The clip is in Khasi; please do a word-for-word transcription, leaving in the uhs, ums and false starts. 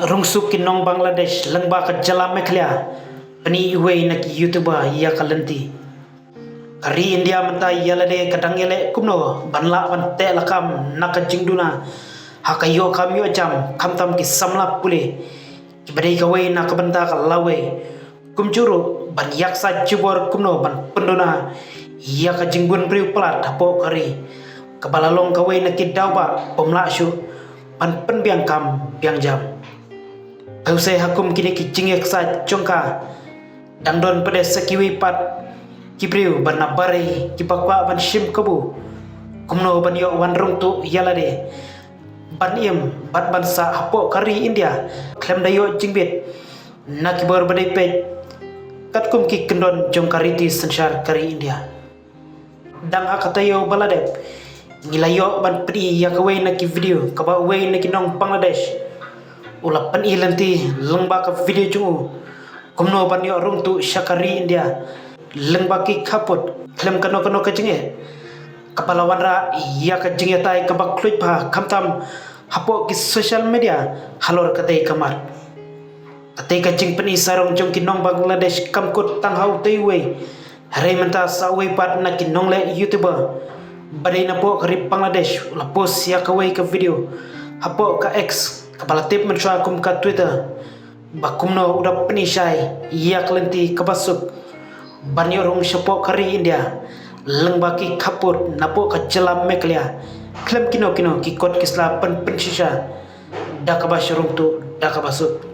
Rung suk ki nong Bangladesh lyngba ka jylla Meghalaya, pyni iwei na ki YouTuber ïa ka lynti. Ka ri India mynta ïa lade ka dang ïaleh kumno ban lah ban teh lakam na ka jingduna ha ka ïoh kam ïoh jam, khamtam ki samla pule kiba dei kawei na ka bynta ka lawei. Kumjuh ruh ban ïaksaid jubor kumno ban pynduna ïa ka jingbun briew palat hapoh ka ri, kaba la long kawei na ki daw ba bym lah shuh ban pynbiang kam biang jam. Phi u sei ha kum kine ki jingïaksaid jong ka, dang don pat de sa kiwei pat ki briew ba na baroh kiba kwah ban shim kabu kumno ban ïoh wan rung tuh ïa lade ban im bad ban sah hapoh ka ri India khlem da ïoh jingbit na ki bor ba dei peit katkum ki kyndon jong ka riti synshar ka ri India. Dang ha ka taïew ba la dep, ngi la ïoh ban pyni ïa kawei na ki video kaba uwei na ki nong Bangladesh u la pyni lynti lyngba ka video jong u kumno ban ïoh rung tuh sha ka ri India lyngba ki khappud khlem kano kano ka jingeh, kaba la wanrah ïa ka jingïatai kaba khluit bha khamtam hapoh ki social media halor katei ka mat. Katei ka jingpyni sarong jong ki nong Bangladesh kam kut tang ha utei uwei, hynrei mynta sa uwei pat na ki nongleh YouTuber ba dei napoh ka ri Bangladesh u la post ïa kawei ka video hapoh ka X kaba la tip mynshuwa kum ka Twitter, ba kumno u da pyni shai ïa ka lynti kaba suk ban ïoh rung shapoh ka ri India lyngba ki khappud napoh ka jylla Meghalaya khlem kino kino ki kot ki sla ban pynshisha da kaba shu rung tuh da kaba suk.